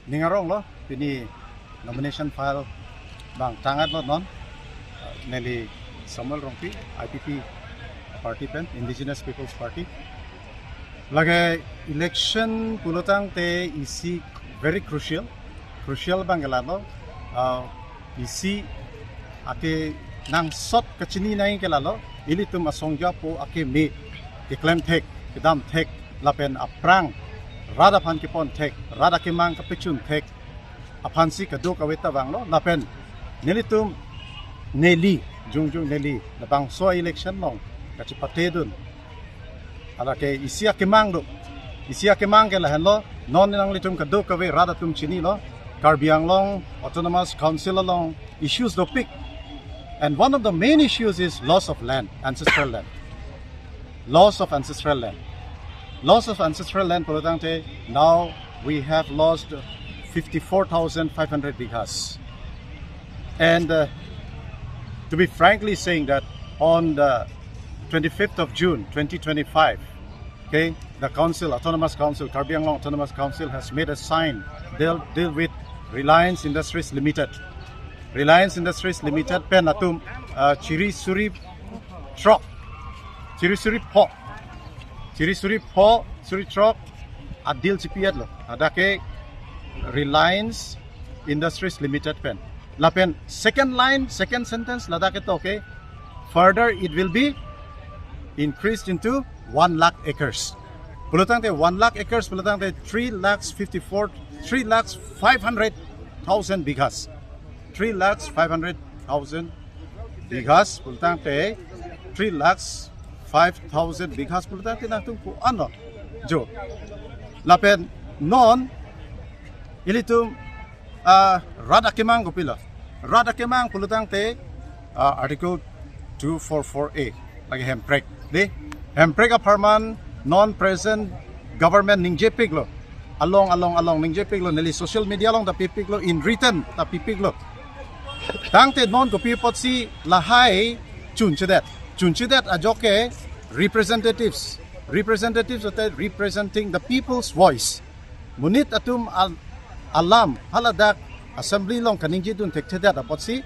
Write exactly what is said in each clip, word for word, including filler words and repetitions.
Ning arong lo, pini nomination file bang tangat lo non, uh, neli Samuel Rongpi, I P P party pen, Indigenous People's Party. Lake election pulotangte isi very crucial, crucial bang ke lalo, uh, isi akenangsot kachini nangji ke lalo, ilitum asong japo akeme keklem thek, kedam thek, lapen aphrang rat aphan kepon thek, rat akemang kapechun thek aphansi kadokave ta vanglo, lapen nelitum neli, jongjong neli, labangso election along kachipatedun. Alake isi akemang do. Isi akemang ke lahenlo, non nanglitum kadokave rat atum chinilo, Karbi Anglong Autonomous Council along issues dopik. And one of the main issues is loss of land, ancestral land. Loss of ancestral land. Loss of ancestral land pulotangte, now we have lost fifty-four thousand five hundred bighas. And, uh, to be frankly saying that on the twenty-fifth of June twenty twenty-five, okay, the council, Autonomous Council, Karbi Anglong Autonomous Council has made a sign deal, deal with Reliance Industries Limited. Reliance Industries Limited pen atum, uh, chiri suri throk, chiri suri pho, chiri suri pho, suri throk a-deal chipi-etlo. Hadak ke Reliance Industries Limited pen. Lapen second line, second sentence ladak ketok ke, further it will be increased into one lakh acres. Pulotangte one lakh acres, pulotangte three lakhs fifty-four, three lakhs five hundred thousand bighas. Three lakhs five hundred thousand bighas pulotangte, three lakhs five thousand bighas pulotangte nangtum ko-an lo. Jo. Lapen non ilitum, ah, rat akemang kopilo. Rat akemang pulotangte, ah, Article two four four A, lake hemprek. Dei, hemprek apharman non present government ningjepiklo. Along, along, along ningjepiklo, neli social media along ta pipiklo, in written ta pipiklo. Tangte non kopi apotsi lahai chunchedet. Chunchedet ajok ke representatives. Representatives ate representing the people's voice. Monit atum al-, alam haladak assembly along kaningjedun thekthedet apotsi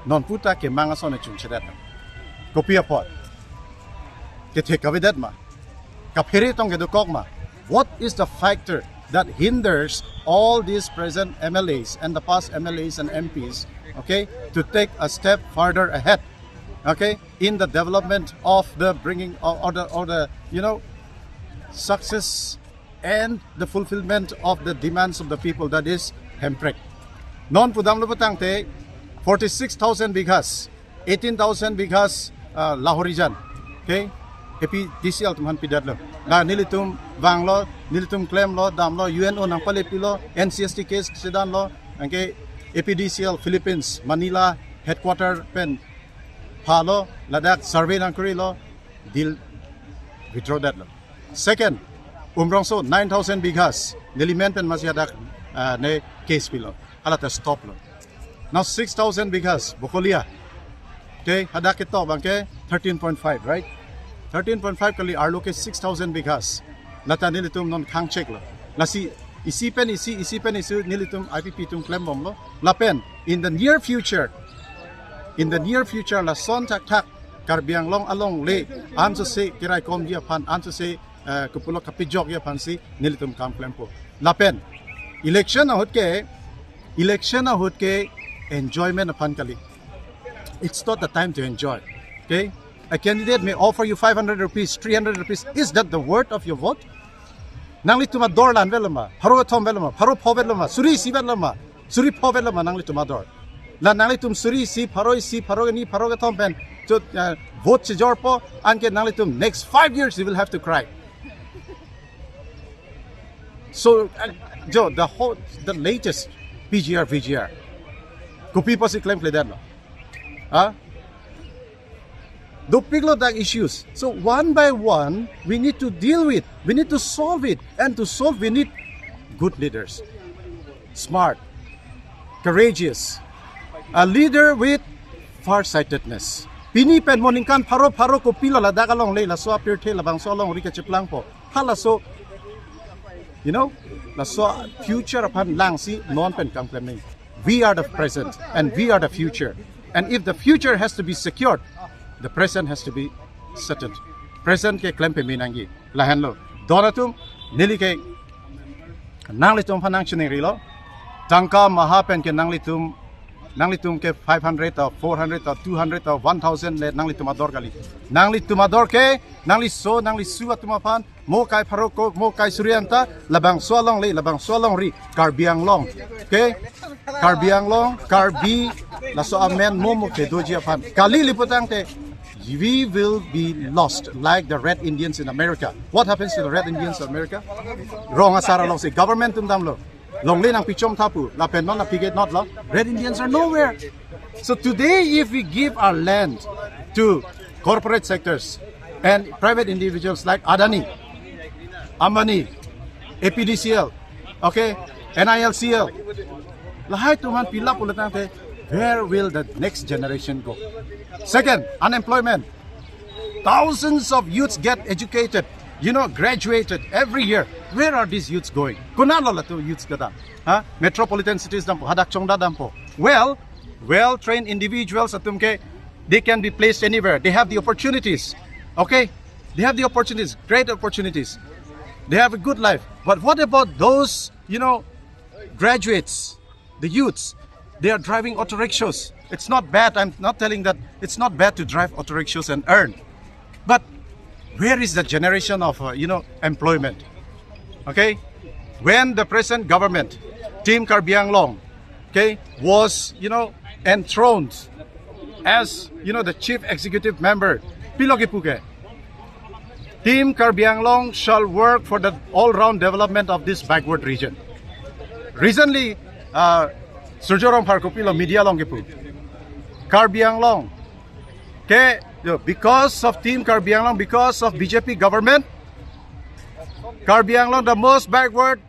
non puta kemang ason chunchedet. Kopi apot? Kethek kavedet ma? Kaphere tong kedokok ma? What is the factor that hinders all these present M L As and the past M L As and M Ps, okay, to take a step further ahead, okay, in the development of the bringing or, or the, or the, you know, success and the fulfillment of the demands of the people, that is hemprek. Non pudamlo pulotangte forty-six thousand bighas, eighteen thousand bighas, uh, Lahorijan. Okay? A P D C L atum aphan pidetlo. La nelitum vanglo, nelitum klemlo, damlo, U N O nangpalepilo, N C S T case sedanlo, anke A P D C L Philippines, Manila headquarter pen phalo, ladak survey nangkorilo, deal withdraw detlo. Second, Umrongso nine thousand bighas, neli men pen masi hadak, ah, ne case pilo. Hala ta stop lo. Now six thousand bighas, Bokolia. Okay, hadak ketok abang ke thirteen point five, right? Thirteen point five kali, arlo ke six thousand bighas. Lata nelitum non khang cheklo. Lasi isi pen isi, isi pen isi nelitum I P P atum klembomlo. Lapen, in the near future, in the near future, lason thakthak Karbi Anglong alongle ansose keraikomji aphan, ansose, eh, kopilo kapejokji aphansi nelitum kam klempo. Lapen election ahut ke, election ahut ke enjoyment aphan kali. It's not the time to enjoy. Okay? A candidate may offer you five hundred rupees, three hundred rupees. Is that the worth of your vote? Nanglitum ador la-an vetlo ma, pharo kethom vetlo ma, pharo pho vetlo ma, suri isi vetlo ma, suri pho vetlo ma nanglitum ador? La nanglitum suri isi, pharo isi, pharo keni, pharo kethom pen, so, uh, vote chejorpo, anke nanglitum next five years you will have to cry. So, uh, jo, the whole, the latest P G R, V G R. Kopi apotsi klemkledetlo? Ha? Dopiklo dak issues. So one by one, we need to deal with, we need to solve it. And to solve, we need good leaders. Smart, courageous, a leader with farsightedness. Pini pen mo ningkan pharo pharo kopilo ladak alongle, laso apirthe labangso alongri kacheplangpo. Halaso You know, laso future aphan langsi non pen kam klem nangji. We are the present and we are the future. And if the future has to be secured, the present has to be settled. Present ke klem pame nangji. Lahenlo. Don atum, neli ke nanglitum aphan nangchiningrilo. Tangka maha pen ke nanglitum, nanglitum ke five hundred ta, four hundred ta, two hundred ta, one thousand le nanglitum ador kali. Nanglitum ador ke, nangliso, nanglisu atum aphan, mo kai pharo ko, mo kai suri anta, labangso alongle, labangso alongri, Karbi Anglong. Okay? Karbi Anglong, Karbi, laso amen mo mo kedoji aphan. Kali liputangte, we will be lost like the Red Indians in America. What happens to the Red Indians in America? Rong asar alongsi government atum damlo. Longle nangpichom tha pu, lapen non nangpiget notlo. Red Indians are nowhere. So today, if we give our land to corporate sectors and private individuals like Adani, Ambani, A P D C L, okay, N I L C L, lahai atum aphan pilap pulo tangte, where will the next generation go? Second, unemployment. Thousands of youths get educated, you know, graduated every year. Where are these youths going? Konatlo latum youths kedam? Huh? Metropolitan cities dampo, hadak chongda dampo. Well, well-trained individuals atum ke, they can be placed anywhere. They have the opportunities. Okay? They have the opportunities, great opportunities. They have a good life. But what about those, you know, graduates, the youths? They are driving auto rickshaws. It's not bad. I'm not telling that it's not bad to drive auto rickshaws and earn. But where is the generation of, uh, you know, employment? Okay? When the present government, Team Karbi Anglong, okay, was, you know, enthroned as, you know, the chief executive member, pilo kipu ke, Team Karbi Anglong shall work for the all-round development of this backward region. Recently, uh, Surjya Rongphar kopilo media along kipu, Karbi Anglong ke, you know, because of Team Karbi Anglong, because of B J P government, Karbi Anglong, the most backward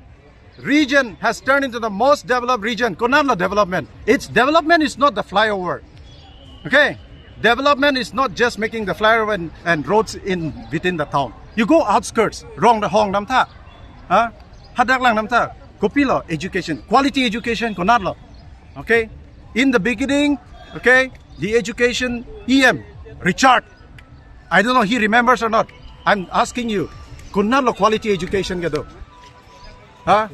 region, has turned into the most developed region. Konatlo development? Its development is not the flyover. Okay? Development is not just making the flyover and, and roads in within the town. You go outskirts, rong da hong damtha. Huh? Hadak lang damtha. Kopilo education, quality education konatlo. Okay? In the beginning, okay, the education E M, Richard, I don't know he remembers or not. I'm asking you, konatlo quality education kedo? Huh?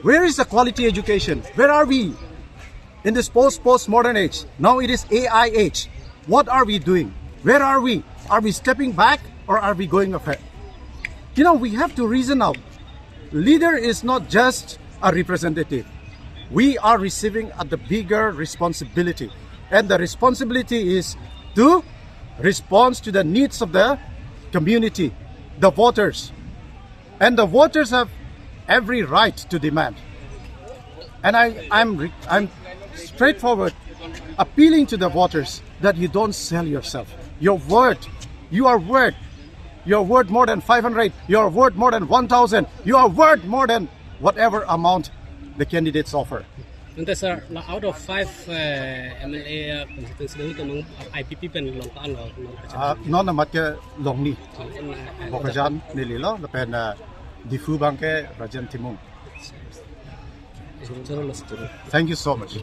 Where is the quality education? Where are we in this post postmodern age? Now it is A I age. What are we doing? Where are we? Are we stepping back or are we going ahead? You know, we have to reason out. Leader is not just a representative. We are receiving at the bigger responsibility. And the responsibility is to respond to the needs of the community, the voters. And the voters have every right to demand. And I, I'm, re- I'm straightforward appealing to the voters that you don't sell yourself. Your word, you are worth, you are worth more than five hundred, you are worth more than one thousand, you are worth more than whatever amount the candidates offer. Ante sir, la out of five uh, M L A uh, constituency lo, ito mang I P P pen long ka lo, long ka. Ah, non amat ke longni. Bokajan neli lo, lapen, ah, Diphu abang ke Rajen Timung. Sir, sir, last. Thank you so much.